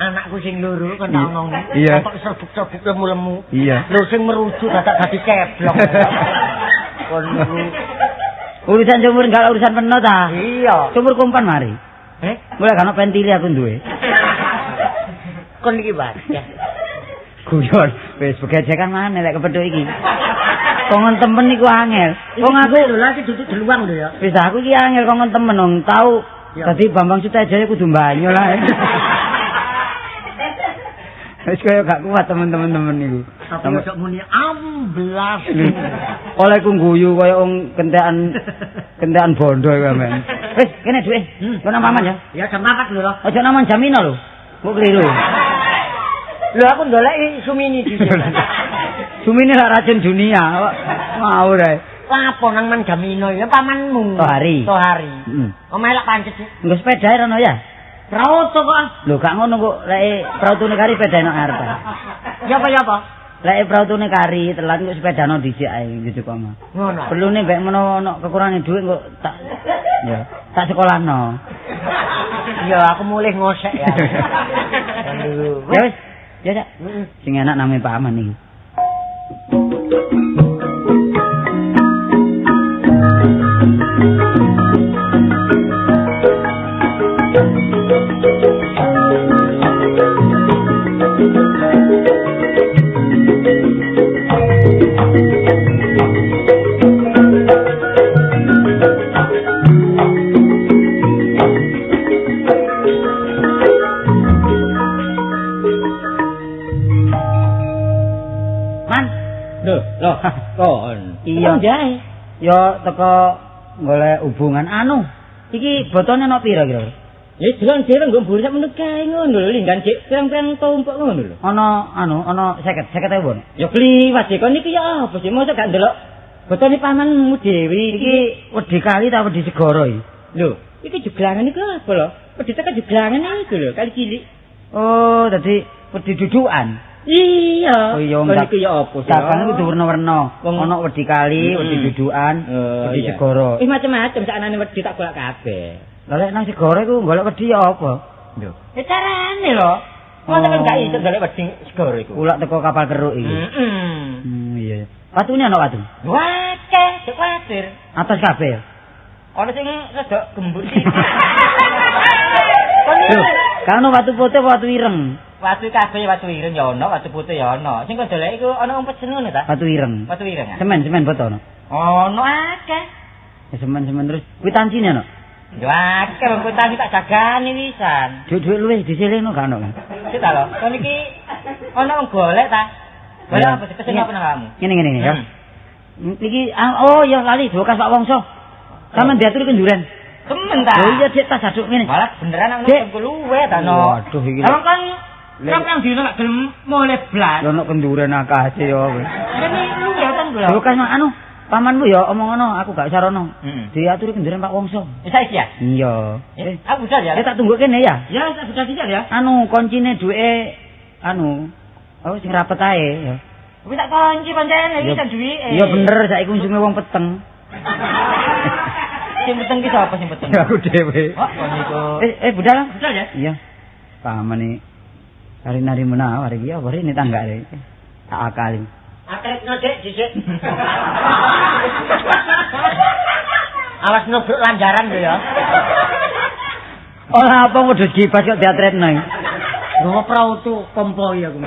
Anakku sing loro kon tak omongi. Kok serbuk-serbuk lemu-lemu. Iya. Lho sing merujuk dadak dadi ceblok. Kon niku urusan sumur enggak urusan peno ta? Iya. Sumur kompan mari. Heh? Mulai gak ono pentile aku duwe. Kon iki wae. Guyon, wis begejekan maneh lek kepethuk iki. Kongon temen iku angel. Wong aku lho lha iki duduk deluang lho ya. Wis aku iki angel kongon temen wong tau dadi Bambang Sutejo kudu banyu lah. Wis kaya gak kuat temen-temen niku. Tapi ojo muni amblas. Oleh ku guyu kaya wong kentekan bondo iku men. Wis kene duwe. Kono nang paman ya. Ya jam 4 lho. Ojo nang Jamino lho. Kok keliru. Lho aku ndoleki Sumini dhisik. Sumini lak racun dunia. Ngawur ae. Lapo nang Man Jamino ya pamanmu. Tohari. Tohari. Heeh. Omahe lak pancet sih. Nggo sepeda rono ya. Prauto kok. Lho gak ngono kok lek prautune kari sepeda nang ngarep. Ya apa ya apa? Lek prautune kari telat kok sepedano dhisik ae gitu kok mah. Ngono. Perlune mbek menawa ono kekurangane dhuwit kok tak ya tak sekolahno. Ya aku mulih ngosek ya. Ya wis. Ya Cak. Sing enak name paman iki. Man, Lho, lho, kon. Iya. Ya teko golek hubungan anu. Iki botone ana pira kira-kira? Ya jelon-jelon nggo mburi sak menut kae ngono lho, linggan cek pirang-pirang tumpuk ngono lho. Ana anu, ana 50, 50.000. Ya kliwat sih kon iki ya apa sih mosok gak ndelok botone pamanmu dhewe iki wedi kali ta wedi segara iki? Lho, iki jeglangan iku apa lho? Wedi teko jeglangan iku lho, kali cilik. Oh, dadi wedi dudukan. Iya. Oh iya, kon iki ya apa sih? Dagangan kudu werna-werna. Ana wedi kali, wedi dudukan, wedi segara. Wis macem-macem saknane wedi tak golek kabeh. Lah lek nang segara iku golek wedi ya apa? Lho, ya carane lho. Masa kan gak iso golek wedi segara iku. Ulak teko kapal keruk iki. Heeh. Iya. Watune ana watu? Akeh, cek kuwatir. Atas kabeh ya. Ana sing rada gembur sih. Lho, kan watu putih apa watu ireng? Watu kabeh watu ireng ya ana, watu putih ya ana. Sing kok dolek iku ana wong pesen ngono ta? Watu ireng. Watu ireng. Semen-semen boto ana. Ana akeh. Semen-semen terus kwitancine ana. Yo akeh wong kwitansi tak jagani wisan. Dhuwit-dhuwit luwih diselehno gak ana kan? Sik ta lho. Kon iki ana wong golek ta? Golek apa pesen apa nang kamu? Ngene ya. Iki oh ya lali bekas Pak Wongso. Sampeyan diaturi kenduren. Temen ta? Lho iya Dik tas aduk ngene. Malah beneran ana luwe ta no. Waduh iki. Lah kon sampeyan dino gak gelem mulih blas. Lho nek kenduren akeh ya kowe. Ngene luwe ta lho. Bekas anu pamanmu ya omong ngono, aku gak sarono. Diaturi kenduren Pak Wongso. Wis saiki ya? Iya. Aku budal ya. Tak tunggu kene ya. Ya, tak budal dhisik ya. Anu koncine duweke anu, oh sing rapet ae ya. Wis tak kunci pancen iki sak duwike. Iya bener saiki unjume wong peteng. Sing peteng ki sapa sing peteng? Aku dhewe. Oh, kon iku. Budal. Budal ya? Iya. Paman iki nari-nari menawar iki apa rene tanggane. Tak akali. Atretno Dik dhisik. Awas nubruk lanjaran lho ya. Ora apa wedhus gibas kok diatretno iki. Nggawa prautu kompoi aku.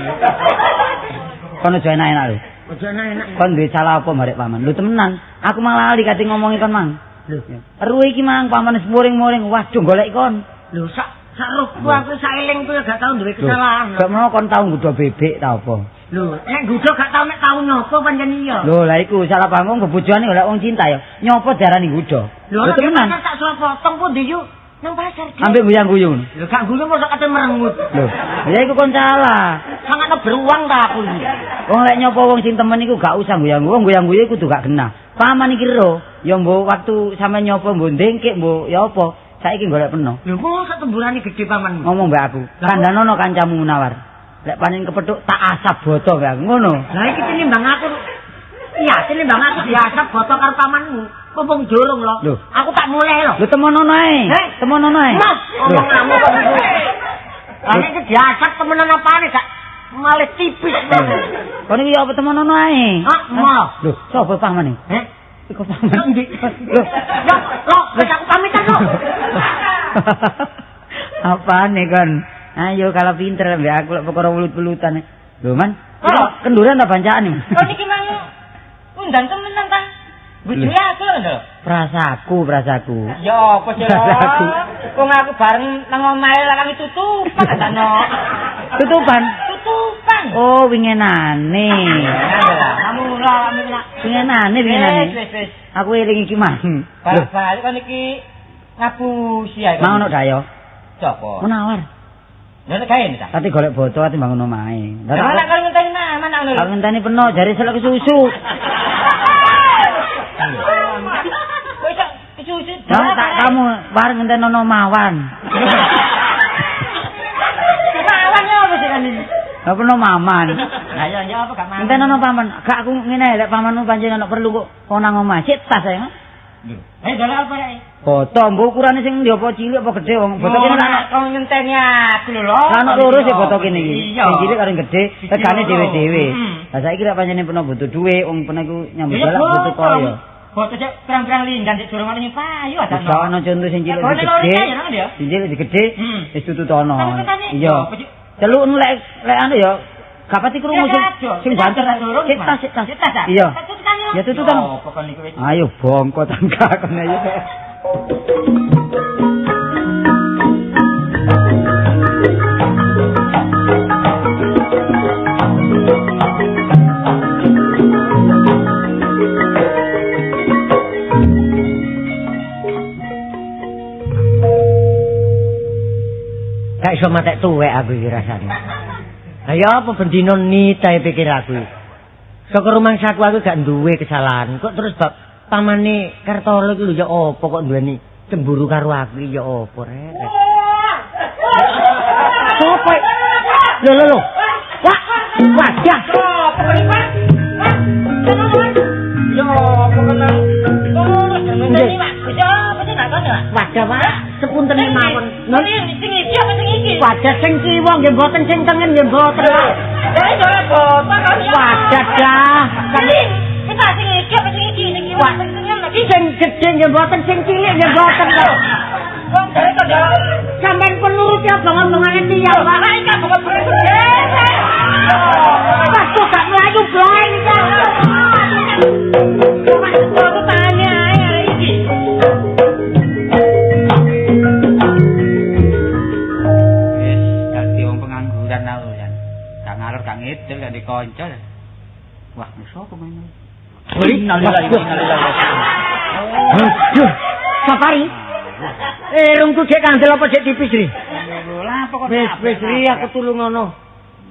Kon aja enak-enak lho. Aja enak-enak. Kon duwe salah apa marek paman? Lho temenan, aku malah lali kate ngomongi kon mang. Lho, ero iki mang paman wis muring-muring, waduh golek kon. Lho sak rohku aku sak elingku ya gak tau duwe kesalahan. Gak mau kon tau nggodho bebek ta apa? Lho, nek nggodho gak tau nek tau nyopo pancen iya. Lho, lah iku salah paham wong bebojone golek wong cinta ya. Nyopo diarani nggodho. Lho temenan. Tak sapa teng pundi yu? Nang pasar. Ambek guyang-guyu. Lho gak guyu mosok kate merengut. Lho, ya iku kon salah. Sangane beruang ta aku iki. Wong lek nyopo wong sing temen iku gak usah guyang-guyu, guyang-guyu kudu gak genah. Paman iki ro, ya mbok waktu sampe nyopo mbok ndengkek mbok ya apa. Saiki golek peno. Lho mosok temburane gedhe pamanmu. Ngomong mbek aku. Kandhanono kancamu Munawar. Lek panen kepethuk tak asap boto mbek aku ngono. Lah iki tinimbang aku. Iya, tinimbang aku diasap boto karo pamanmu. Mumpung durung lho. Aku tak mulih lho. Lho temonono ae. Temonono ae. Mas, omonganmu kok niku. Lah nek diasap temenan apane gak malih tipis. Kon iki apa temonono ae? Hah, mau. Lho, sapa pamane? Heh? Iku paman. Endi? Lho, ya, lho, wis aku pamitan lho. Apane kon? Ayo kalau pinter mbek aku lek perkara wulut-wulutan. Lho, Man. Kenduran ta bancaan iki? Kon iki mang undang temenan ta? Bojone aku lho. Prasaku. Ya apa sih lho? Wong aku bareng nang omahe lawange tutupan ana. Tutupan? Tutupan. Oh, wingenane. Namula wingenane. Wingenane, wingenane. Wis, wis. Aku eling iki mang. Balik kon iki ngapusi ae. Mang ono dayo. Sopo? Munawar. Lha nek gawe ta? Tadi golek boto ati bangun omahe. Lah nek kon ngenteni maman ngono lho. Aku ngenteni peno jare selok kesusu. Kowe iso kesusu. Lah tak kamu bareng ngenteni ono mawan. Mawan yo apa sih kan iki? Lah peno maman. Lah yo yo apa gak maman. Ngenteni ono paman. Gak aku ngene lek pamanmu pancen ono perlu kok kon nang omah. Sik tas ae. Lho. Eh golek apa rek? Boto mbok ukurane sing ndi apa cilik apa gedhe wong boto kene ora kok ngenteni aku lho lho. Lah ono loro sih boto kene iki. Sing cilik karo gedhe, regane dhewe-dhewe. Lah saiki lek pancene peno butuh dhuwit, wong peno iku nyambut galak butuh kaya. Boto cek pirang-pirang linggan cek durung ono sing payu ada. Wis ono conto sing cilik gedhe. Sing cilik gedhe wis tututono. Iya. Celuk lek lek anu ya gak pati krungu sing banter sik tas sik tas. Iya. Ya tututan. Ayo bongko tangga kono ayo. Gak iso matek tuwek aku iki rasane. Ayo apa bendino nitae pikir aku. Saka rumangsaku aku gak duwe kesalahan. Kok terus bab pamane Kartolo iki lho ya apa kok duweni cemburu karo aku ya apa rek. Sopo? Lho lho lho. Wah, wadah. Yo apa kena? Wadah, Pak. Sepunten mawon. Sing iki apa sing iki? Wadah sing kiwa nggih mboten, sing tengen nggih mboten. Lah ora boto kok. Wadah dah. Sing sing iki apa sing iki? Sing kiwa sing tengen lagi. Sing gedhe nggih mboten, sing cilik nggih mboten kok. Wong jare kok sampean penuruti abang-abangane tiyang, Pak. Lah iki abang dhewe. Pas kok gak mlayu bleng iki. Kok tane ae arek iki. Wis dadi wong pengangguran aku jan. Gak ngalor gak ngidul gak dikonco. Wah, musuh kok main. Innalillahi wa inna ilaihi raji'un. Aduh, Safari. Rungku cek kandel apa cek tipis ri? Lah apa kok wis ri aku tulungono.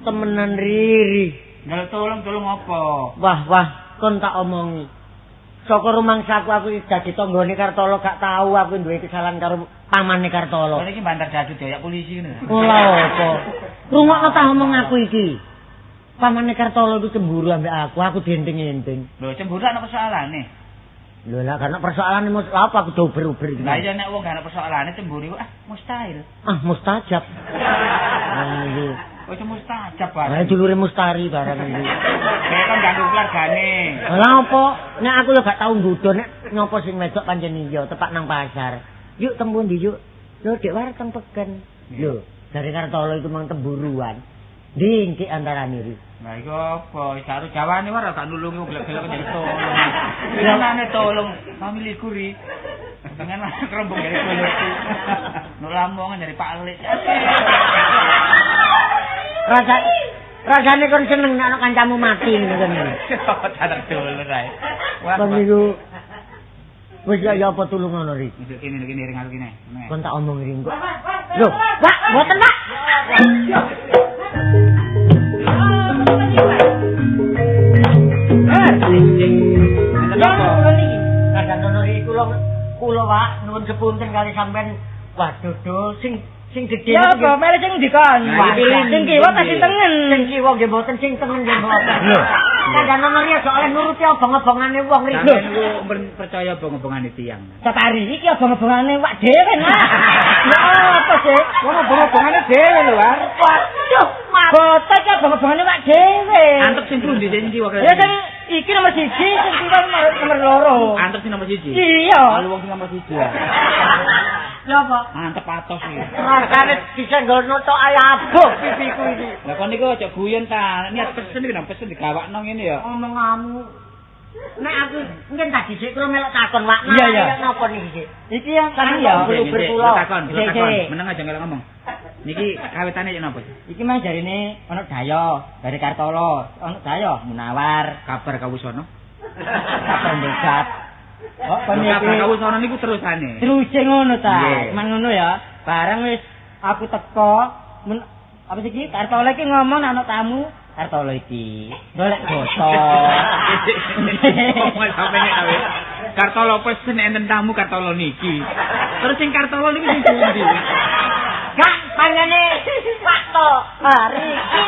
Temenan Riri. Njaluk tolong apa? Wah, wah, kon tak omongi. Saka rumangsaku aku dadi tanggane Kartolo gak tau aku duwe kesalahan karo pamane Kartolo. Kon iki banter dadu dioyak polisi ngono. Ora apa. Rungokno ta omong aku iki. Pamane Kartolo iku cemburu ambek aku dienting-enting. Lho, cemburu ana persoalane. Lho lah karena persoalane mesti apa aku dober-uber iki. Lah iya nek wong gak ana persoalane cemburu iku ah mustahil. Ah mustajab. Lha iki mustajab barang. Lah dulure mustari barang iki. Kayak kan ganggu keluargane. Lah apa? Nek aku yo gak tau nggodho nek nyopo sing wedok pancen iya tepak nang pasar. Yuk teng pundi yuk? Lho Dik war teng peken. Lho, jare Kartolo iku mang temburuan. Ndi antarane ri? Lah iku apa? Karo jawane wae gak nulungi wong gelek-gelek jadi tolong. Winane tolong familiku ri. Dengan kerombong dari dulurku. Nuk Lamongan dari Pak Lik. Rasane kon seneng nek ana kancamu mati ngono kan. Dadak dulur ae. Wah, niku wis ya apa tulungono ri? Kene kene ring aku kene. Kon tak omong ri engko. Lho, Pak, mboten, Pak. Kula Pak nuwun sepunten kali sampean. Waduh do sing gedhe. Ya apa melu sing ndi kon? Sing kiwa ta sing tengen? Sing kiwa nggih mboten, sing tengen nggih mboten. Lho. Kandhane ri aja oleh nuruti obong-obongane wong ri. Lho percaya obong-obongane tiyang. Safari iki obong-obongane wak dhewe nah. Lha apa sih? Wong obong-obongane dhewe lho, War. Waduh, boten iki obong-obongane wak dhewe. Antep sing pundi sing kiwa? Ya sing iki nomor 1, sing kiwa nomor 2. Antep sing nomor 1. Iya. Lalu wong sing nomor 1 ya. Lha apa? Mantep atos iki. Rasane disenggolno tok ae abuh pipiku iki. Lah kon niku aja guyon ta. Niat pesen iki nang pesen digawakno ngene ya. Omonganmu. Nek aku mungkin tadi sik kula melok takon, Wak. Iya. Napa niki sik? Iki yang kan ya luber kula. Takon. Meneng aja ngelok ngomong. Niki kawitane yen napa? Iki mah jarine ana dayo dari Kartolo, ana dayo Munawar, kabar kawusana. Kabar ndegat. Oh, kon iki kabar kawusana niku terusane. Teruse ngono ta. Man ngono ya. Bareng wis aku teko, apa sih iki? Kartolo iki ngomong ana tamu. Kartolo iki golek boto. Ngomong sampe nek awe. Kartolo pesen enten tamu Kartolo niki. Terus sing Kartolo niki sing pundi? Gak pangane Pak To hari iki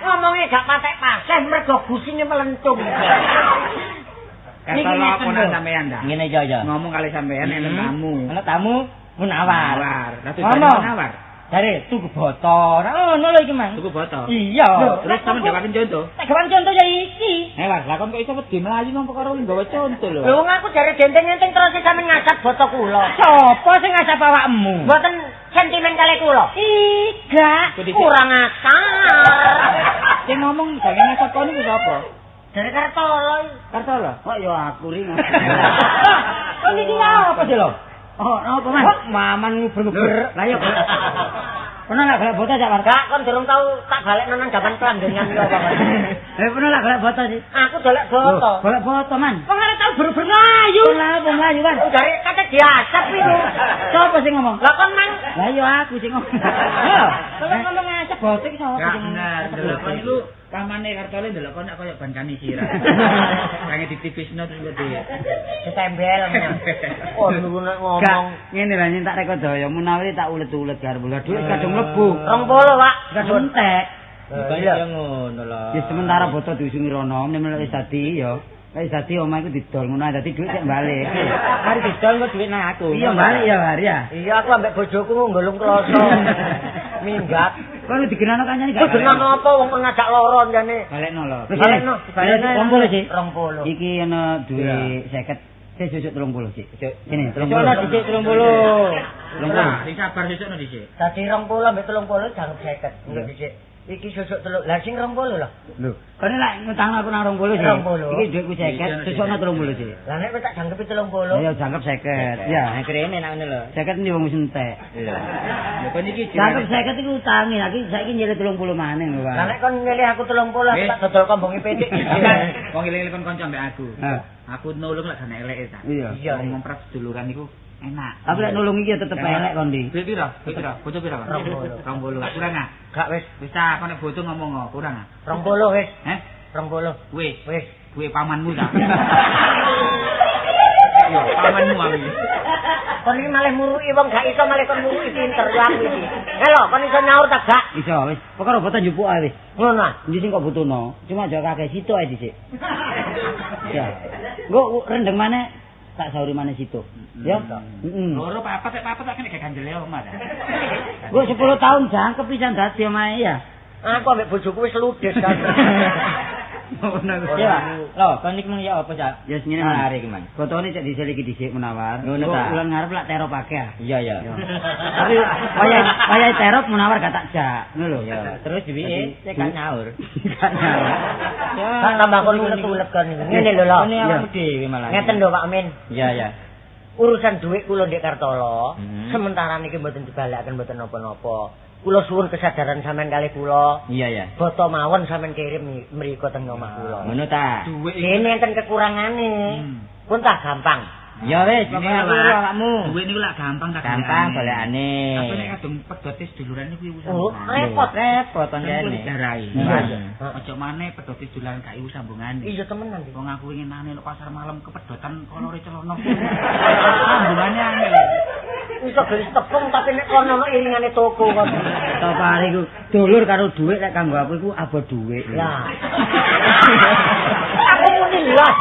ngomongnya gak patek paseh mergo gusine melentung. Kartolo apa nang sampean ta? Ngene ya. Ngomong kali sampean enten tamu. Ana tamu Munawar. Lah tujuane Munawar. Jare tuku boto. Ngono lho iki, Mang. Tuku boto. Iya. Terus sampean gawaken conto. Tak gawaken conto ya iki. Eh, Mas, lah kon kok iso wedi mlayu nang perkara nggawa conto lho. Lho wong aku jare genteng-genteng terus sampean ngasap boto kula. Sopo sing ngasap awakmu? Mboten sentimen kali kula. Iga, kurang asar. Sing ngomong jare ngasap kon iku sapa? Jare Kartolo. Kartolo? Kok ya aku ring. Kok iki apa sih lho? Oh, napa, Mas? Maman nguber-nguber. Lah yo. Pernah lak golek boto cak, War? Gak, kon durung tau tak balekno nang jaman pelanggengan yo apa. Eh, pernah lak golek boto sih? Aku golek boto. Golek boto, Man. Wong arep tau ber-ber mlayu. Lah apa mlayu, War? Jare kate diasap iku. Sopo sing ngomong? Lah kon mang. Lah yo aku sing ngomong. Lho, kon ngomong ngasap boto iki sapa Gak sing bener, delok kon iku pamane Kartole ndelok kon nek koyo ban kani sirah. Kange ditipisno terus kok di ditembel. Oh, niku nek ngomong ngene lha nyentak reko daya menawi tak ulet-ulet karo bola dhuwit kadung mlebu. 20, Pak. Kadung entek. Iya ngono lho. Ya sementara boto diusungi rono, nek wis dadi ya. Wis dadi omah iku didol ngono dadi dhuwit sik balik. Mari didol kok dhuwit nang aku. Iya balik ya, War ya. Iya aku ambek bojoku nggolong kloso. Minggat. Kono digenano kancane gak? Digenano apa wong ngajak loro jane. Balekno lho. Balekno, balekno 20 sih. 20. Iki ana dhuwit 50. Sik susuk 30 sik. Sini 30. Ono dhisik 30. 30. Sing sabar susukno dhisik. Dadi 20 ambek 30 jangkep 50. Engko dhisik. Iki susuk 3. Lah sing 20 lho. Lho, kene lek ngutang aku nang 20 sih. 20. Iki dhuwitku 50, susukno 30 sih. Lah nek kowe tak jangkepi 30. Ya jangkep 50. Ya, nek rene nang ngene lho. 50 ndi wong wis entek. Iya. Lho kon iki jangkep 50 iku utange, aku saiki nyilih 30 maneh lho, Pak. Lah nek kon nyilih aku 30 aku tak dodol kombonge pitik. Wong eling-eling kon kanca ambek aku. Aku nulung lek gak eleke ta. Iya. Wong mempras seduluran iku enak. Aku lek nulung iki ya tetep elek kon ndi. Duit piro? Duit piro? Bojo piro, Pak? 20. 20. Kurang ah? Gak wis. Wis ta, kon nek bojo ngomong kurang ah? 20 wis. Heh? 20. Wis. Wis. Duwe pamanmu ta. Yo, pamanmu aku iki. Kon iki malah muruki wong gak iso malah kon muruki pinter yo aku iki. Halo, kon iso nyaur ta gak? Iso wis. Perkara boto njupuk ae wis. Ngono ah. Endi sing kok butuhno? Cuma aja kakek situ ae dhisik. Ya. Engko rendeng maneh tak sauri maneh situ. Ya. Heeh. Loro papat nek papat tak kene gak ganjele omah ta. Engko 10 tahun jangkep pisan dadi omahe ya. Aku ambek bojoku wis ludes kan. Ngono. Ya, lho, kon iki mung ya apa, Cak? Ya ngene Mas. Mari iki, Mas. Botone cek diseliki dhisik Munawar. Ngono ta. Ulan ngarep lak terop akeh. ah. Iya, iya. Tapi wayahe terop Munawar gak tak jak, ngono lho. Ya, terus duwike cek gak nyaur. Gak nyaur. Ya, Gak tambah kon ulet-ulet kon iki. Ngene lho lho. Ngene awakmu dhewe malah. Ngeten lho Pak Amin. Iya, iya. Urusan duit kula ndek Kartolo, sementara niki mboten dibalekaken mboten napa-napa. Kula suwun kesadaran sampean kalih kula. Iya, iya. Boto mawon sampean kirim mriko teng omah kula. Ngono ta. Duit iki. Dene enten kekurangane. Pun tah gampang. Ya wis, pokoke aku awakmu. Duit niku lak gampang ta Gampang golekane. Tapi nek kadung pedote seduluran niku iku Oh, sambungane. repot. Repot Kan jane. didarai. Iya. Ojo maneh pedote seduluran gak iku sambungane. Iya temenan iki. Wong aku ingin nane pasar malam kepedotan kolore celana. Sambungane angel. Iso gelis tepung tapi nek kono ono iringane toko kok. Topare iku dulur karo dhuwit lek kanggo aku iku abot dhuwit. Lah. Aku muni lah.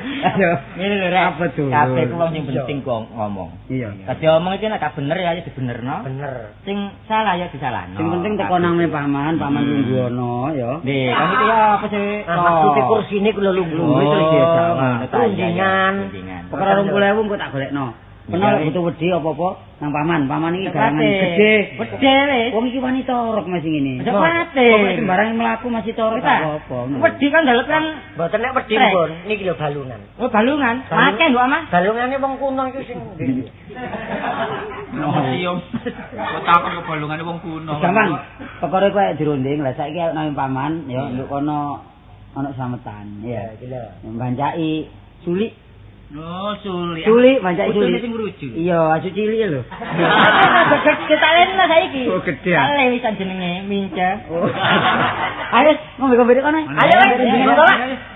Ayo, Ngene lho rek. Apa dulur? Kabeh ku wong sing penting kok ngomong. Iya. Dadi omong iki nek gak bener ya ayo dibenerno. Bener. Sing salah ya disalahno. Sing penting teko nang paman, paman lungguh ono ya. Nggih, kan iki ya apa sih? Maksudnya kursine kula lungguh. Lungguh terus diajak. Ngono ta, iya, iya. Rundingan. Rundingan. Perkara 20.000 engko tak golekno. Peno lek butuh wedi apa-apa nang paman. Paman iki garangan gedhe. Gedhe wis. Wong iki wani torok masih ngene. Aja kuwatir. Pokoke sembarang mlaku masih torok gak apa-apa. Wedi kan ndelok kan mboten nek wedi pun niki lho balungan. Oh balungan. Akeh nduk Mas. Balungane wong kuno iku sing Iya. Kok takon ke balungane wong kuno. Gampang. Perkara iku ayo dirunding. Lah saiki ayo nang paman ya nduk kono ana slametan ya. iki lho. Bancaki sulik. Oh, sulik. Sulik, bancaki sulik. Putune sing ngruju. Iya, asu cilik lho. Gede talena saiki. Oh, gede ah. Tale wisan jenenge mince. Ayo ngombe-ngombe kono. Ayo, wes.